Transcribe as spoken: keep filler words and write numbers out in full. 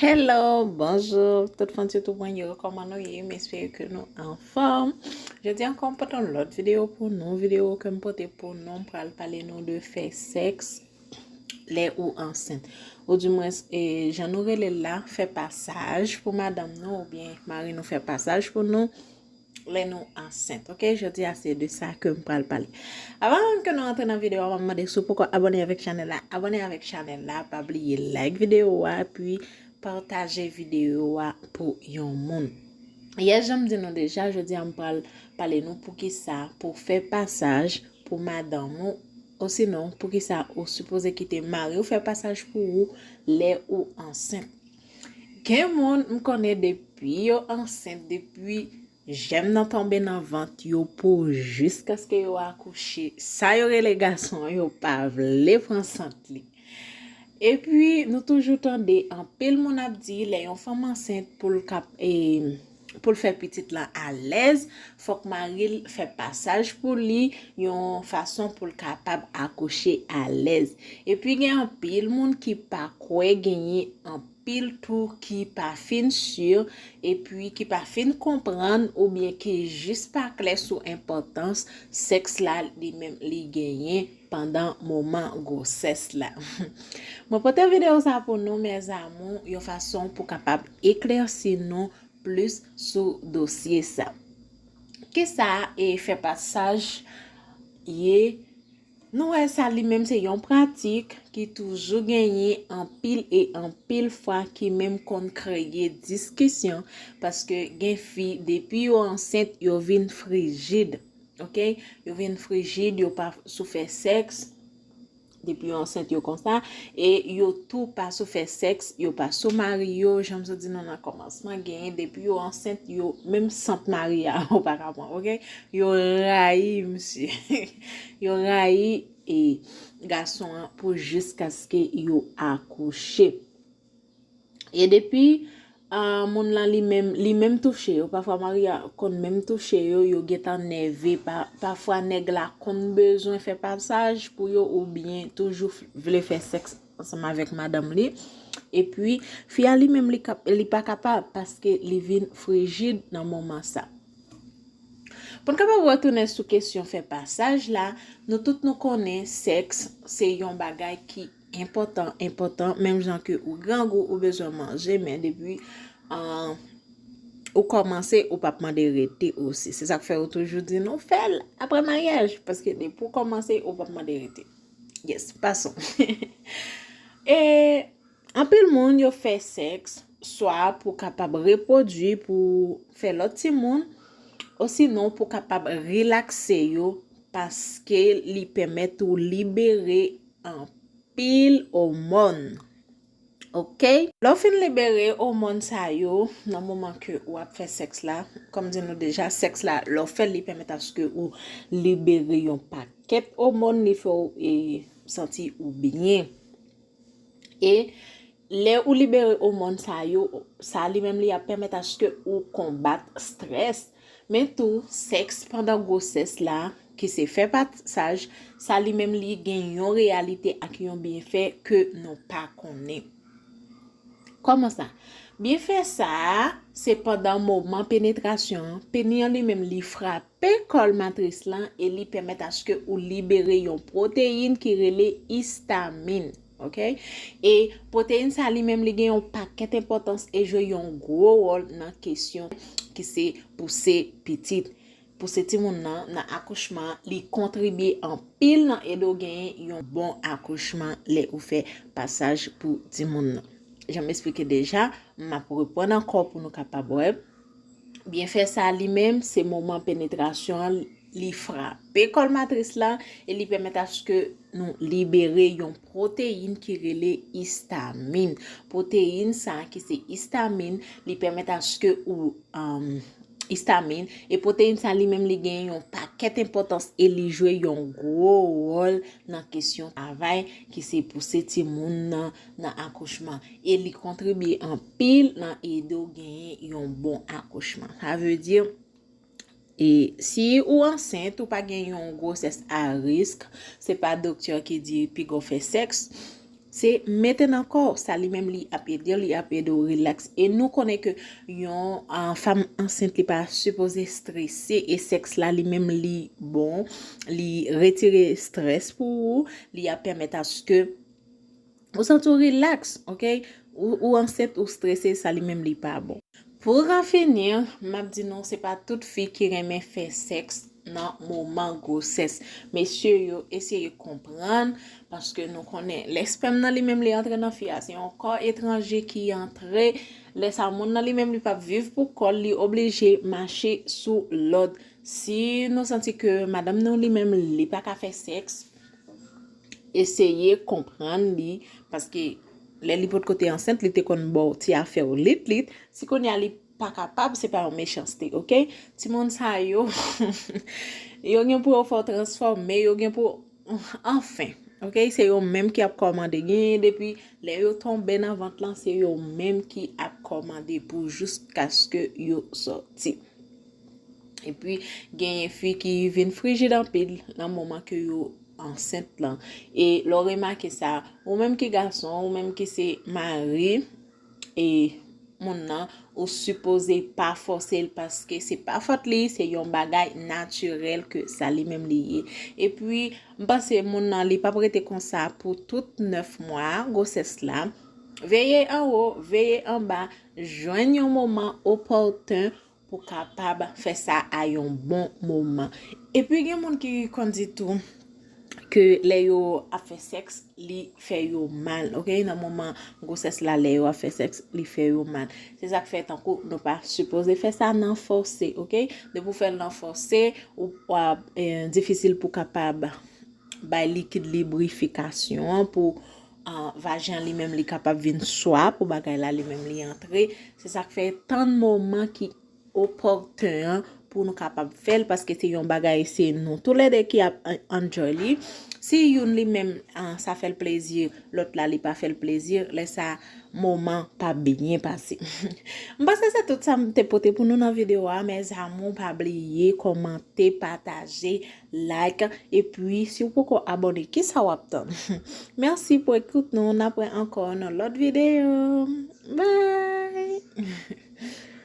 Hello, bonjou tout fan YouTube mwen yo, kòman nou ye? M espere ke nou anfòm. Jodi ankò m pote yon lòt videyo pou nou, videyo ke m pote pou nou, m pral pale nou de fè sèks lè ou ansent. Ou di mwens, e, jan nou rele l la, fè pasaj pou madanm nou oubyen mari nou fè pasaj pou nou lè nou ansent, ok? Jodi a se de sa ke m pral pale. Avan ke nou antre nan videyo a, m ap mande si w poko abòne avèk chanèl la, abòne avèk chanèl la, pa bliye like videyo a, epi pataje videyo a pou yon moun. Yè, jan m di nou deja, jodi a m pral pale nou poukisa pou fè pasaj pou madanm ou, osinon poukisa ou sipoze kite mari w fè pasaj pou ou lè ou ansent. Gen moun m konnen depi yo ansent, depi jèm nan tonbe nan vant yo pou jiskaske yo akouche, sa yo rele gason an, yo pa vle pran sant li. Epi, nou toujou tande anpil moun ap di lè yon fanm ansent pou l kap, e, pou l fè pitit lan alèz, fòk mari l fè pasaj pou li yon fason pou l kapab akouche alèz. Epi gen anpil moun ki pa kwè, genyen anpil tou ki pa fin si, epi ki pa fin konprann oubyen ki jis pa klè sou enpòtans sèks la li menm li genyen pandan moman gwosès la. Mwen pote videyo sa pou nou, mes amours, yon fason pou kapab eklèsi nou plis sou dosye sa. Kisa e fè pasaj ye? Nou wè sa li menm se yon pratik ki toujou genyen anpil e anpil fwa ki menm konn kreye diskisyon, paske gen fi depi yo ansent yo vin frijid, ok? Yo vin frijid, yo pa sou fè sèks depi yo ansent yo konsa, e yo tou pa sou fè sèks, yo pa sou mari yo, jan m sot di nou nan kòmansman, genyen depi yo ansent, yo menm sant mari a, ou pa ka pran, ok? Yo rayi misye. Yo rayi, e, gason an pou jiskaske yo akouche. E depi, ah, moun lan li menm, li menm touche yo, pafwa mari a konn menm touche yo, yo gentan nève, pa, pafwa nèg la konn bezwen fè pasaj pou yo oubyen toujou f-, vle fè sèks ansanm avèk madanm li. Epi, fi a li menm li kap-, li pa kapab paske li vin frijid nan moman sa. Pou n kapab retounen sou kesyon fè pasaj la, nou tout nou konnen sèks se yon bagay ki enpòtan, enpòtan, menm jan ke ou grangou, ou bezwen manje, men depi, ah, ou kòmanse, ou p ap mande rete osi. Se sa k fè yo toujou di nou fè l apre maryaj, paske depi w kòmanse, ou p ap mande rete. Yes, passons. E anpil moun yo fè sèks swa pou kapab repwodui, pou fè lòt timoun, osinon pou kapab rilakse yo, paske li pèmèt ou libere anpil omòn. Ok? Lè w fin libere omòn sa yo, nan moman ke w ap fè sèks la, kòm di nou deja, sèks la, lè w fè l, li pèmèt aske ou libere yon pakèt omòn, li fè w, e, santi ou byen. E lè ou libere omòn sa yo, sa li menm li ap pèmèt aske ou konbat strès. Men tou, sèks pandan gwosès la, ki se fè pasaj, sa li menm li gen yon reyalite ak yon byenfè ke nou pa konnen. Kòman sa? Byenfè sa a, se pandan moman penetrasyon an, peni an li menm li frape kòl matris lan e li pèmèt aske ou libere yon pwoteyin ki rele istamin. Ok? E pwoteyin sa li menm li gen yon pakèt enpòtans e jwe yon gwo wòl nan kesyon ki se pouse pitit. Pouse timoun nan, nan akouchman, li kontribye anpil nan ede w genyen yon bon akouchman lè ou fè pasaj pou timoun nan. Jan m eksplike deja, m ap reprann ankò pou nou kapab wè. Byenfè sa li menm, se moman penetrasyon an, li frape kòl matris la e li pèmèt aske nou libere yon pwoteyin ki rele istamin. Pwoteyin sa ki se istamin, li pèmèt aske ou, um, istamin, e pwoteyin sa li menm li gen yon pakèt enpòtans e li jwe yon gwo wòl nan kesyon travay ki se pouse timoun nan, nan akouchman. E li kontribye anpil nan ede w genyen yon bon akouchman. Sa vle di, e si ou ansent, ou pa gen yon gwosès a risk, se pa doktè ki di piga w fè sèks, Se mete nan kò w, sa li menm li ap ede w, li ap ede w rilaks. E nou konnen ke yon uh, fanm ansent li pa sipoze strese e sèks la li menm li bon, li retire strès pou ou, li ap pèmèt aske ou santi w rilaks, ok? Ou, ou ansent, ou strese, sa li menm li pa bon. Pou ranfini, m ap di nou, se pa tout fi ki renmen fè sèks nan moman gwosès. Mesye yo, eseye konprann, paske nou konnen lè spèm nan li menm li antre nan fi a, se yon kò etranje ki antre. Lè sa moun nan li menm li p ap viv pou kò l, li oblije mache sou lòd. Si nou santi ke madanm nou li menm li pa ka fè sèks, eseye konprann li, paske lè li potko te ansent, li te konn ba w ti afè w lit lit. Si kounye a li pa kapab, se pa yon mechanste, ok? Timoun sa yo, yo gen pou yo fè w transfòme, yo gen pou, anfen, ok? Se yo menm ki ap kòmande. Genyen depi lè yo tonbe nan vant lan, se yo menm ki ap kòmande pou jiskaske yo sòti. Epi, genyen fi ki vin frijid anpil nan moman ke yo ansent lan. E lè w remake sa, ou menm ki gason, ou menm ki se mari, e moun nan, ou sipoze pa fòse l paske se pa fòt li, se yon bagay natirèl ke sa li menm li ye. Epi, m panse moun nan, li p ap rete konsa pou tout nèf mwa gwosès la. Veye anwo, veye anba, jwenn yon moman opòten pou kapab fè sa a yon bon moman. Epi gen moun ki konn di tou ke lè yo ap fè sèks, li fè yo mal, ok? Nan moman gwosès la, lè yo ap fè sèks, li fè yo mal. Se sa k fè tankou nou pa sipoze fè sa nan fòse, ok? Depi w fè l nan fòse, ou ap eh, difisil pou kapab bay likid librifikasyon an pou uh, vajen li menm li kapab vin swa pou bagay la li menm li antre. Se sa k fè tann moman ki opòten an pou nou kapab fè l, paske se yon bagay, se nou toulède ki ap enjoy li. Si youn li menm uh, sa fè l plezi, lòt la li pa fè l plezi, lè sa moman pa byen pase. M panse se tout sa m te pote pou nou nan videyo a, mes amours, pa bliye kòmante, pataje, like, epi si w poko abòne, kisa w ap tann? Mèsi pou ekout nou, n ap wè ankò nan lòt videyo. Bye!